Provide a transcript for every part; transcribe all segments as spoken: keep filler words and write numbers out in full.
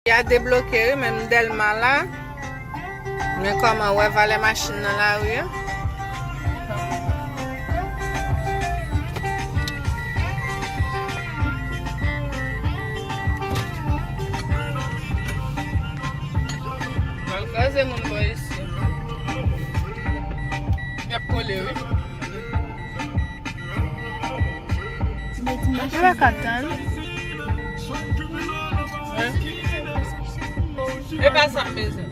Ya debloke wi, menm Dèlma la. Men kòman, wè valè machin nan lari a. Pral kraze moun bò isi. Y ap kole wi. Yo pa ka tann. Hein? E pa sa m bezwen.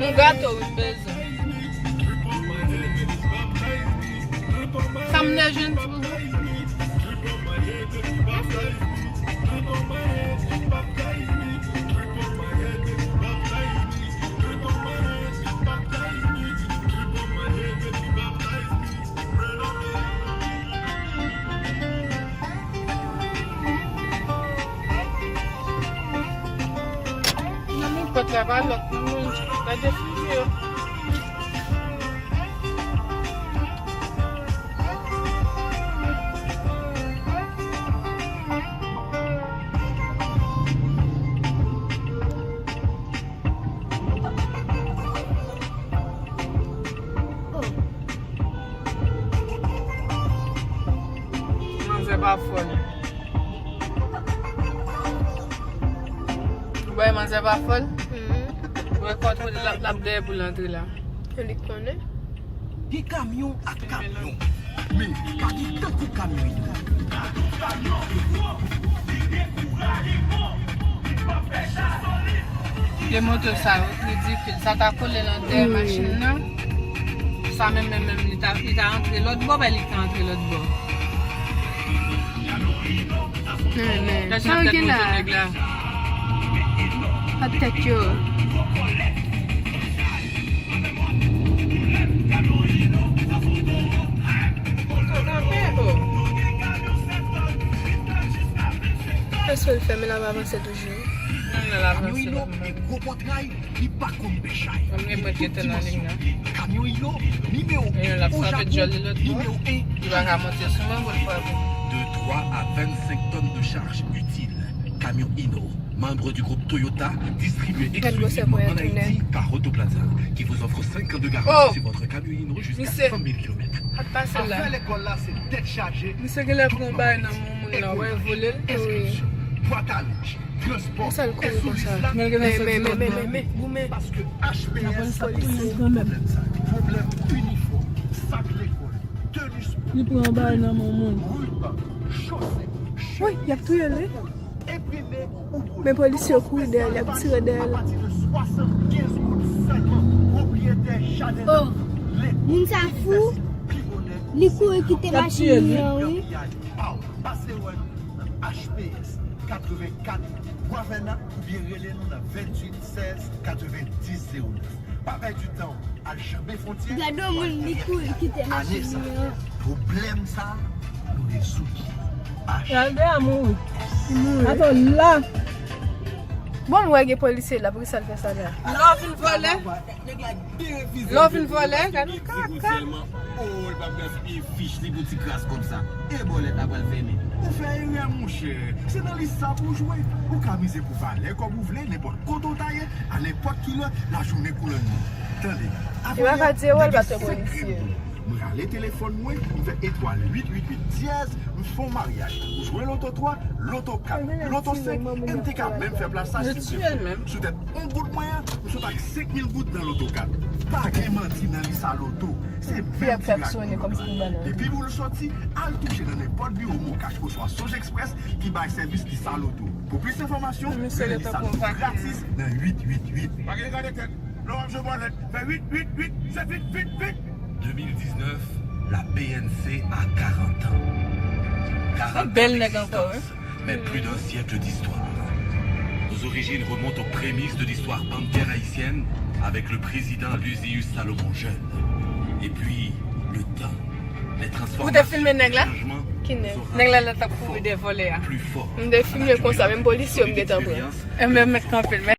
Yon gato wi m bezwen. Sa m te jwenn ti bobo. Nan men pòt la pa lòt moun. Gade figi yo. Manzè pa fòl. Ou wè manzè pa fòl? Mhm. Ou wè kòtwole l ap, l ap dèyè pou l antre la. Li konnen. Gen kamyon ak kamyon. Men, pa gen tankou kamyon Hino. De moto sa yo ridikil. Sa ta kole nan dèyè machin nan. Sa menm, menm, menm, li ta, li ta antre lòt bò, ben, li ta antre lòt bò. Men, men, sa gen la. Ak tèt yo. Èske l fèmen l ap avanse toujou? Kamyon Hino e gwo pòtray, li pa konn pè chay. Li tout dimansyon. Kamyon Hino, nimewo en o Japon, nimewo en. Li pa ka monte sou mwen pou l frape. De trois à vingt-cinq tonnes de charge utile. Camion Hino, membre du groupe Toyota, distribué exclusivement en Haïti par Autoplaza, qui vous offre cinq ans de garantie sur votre camion Hino jusqu'à cent mille kilomètres. Afè lekòl la se tèt chaje. Misye genlè pran bagay nan men moun nan, wè, vole l. Enskripsyon, bwat a linj, transpò, e sou lis la. Men, men, men, men, men, men, goumen. Paske H P S, pwoblèm sa, pwoblèm inifòm, sak lekòl, teni spò, li pran bagay nan men moun. Riban, chosèt, chemiz, wi, y ap touye l, wi. Men polisye yo kouri dèyè l, y ap tire dèyè l. Oh, moun sa fou, li kouri kite machin li an, wi. Pase wè nou nan H P S katrevenkat Bwavèna oubyen rele nou nan venntuit sèz katrevenndis zewo nèf. Pa pèdi tan, al janbe fwontyè. Gade yon moun li kouri kite machin li an. Pwoblèm sa, nou rezoud li. Gade a mouri. Li mouri. Ato la. Bon, nou wè gen polisye la, poukisa l fè sa la? Lè w vin vòlè. Lè w vin vòlè, gade kaka. Oh, l p ap gaspiye fich li pou ti kras kòb sa. E bòlèt la pral fèmen. Ou fè erè, monchè. Se nan lis sa pou w jwe. Ou ka mize pou valè kòb ou vle, nenpòt kote w ta ye, a nenpòt ki lè, lajounen kou lannwit. Tande, avanyè, te gen senk grenn moun. M rale telefòn mwen, m fè etwal uit uit uit dyèz, m fè yon maryaj. M jwe loto twa, loto kat, loto senk, e m te ka menm fè plasaj si m te vle. Sou tèt yon goud mwen an, m sot ak senk mil goud nan loto kat. Pa gen manti nan lis a loto. Se menm tiraj pou loto a. Depi boul soti, al touche nan nenpòt biwo Mocash oswa Sonj Express ki bay sèvis lis a loto. Pou plis enfòmasyon, rele lis a loto gratis nan uit uit uit. Pa gen gade tèt. Lè w ap jwe bòlèt, fè uit uit uit, se vit, vit, vit. Deux mille dix-neuf, la P N C a quarante ans. Quarante ans d'existence, mais plus d'un siècle d'histoire. Nos origines remontent aux prémices de l'histoire bancaire haïtienne avec le président Luzius Salomon Jeune. Et puis, le temps, les transformations, les changements nous ont rappelés plus fort à la culture de l'expérience et de l'expérience.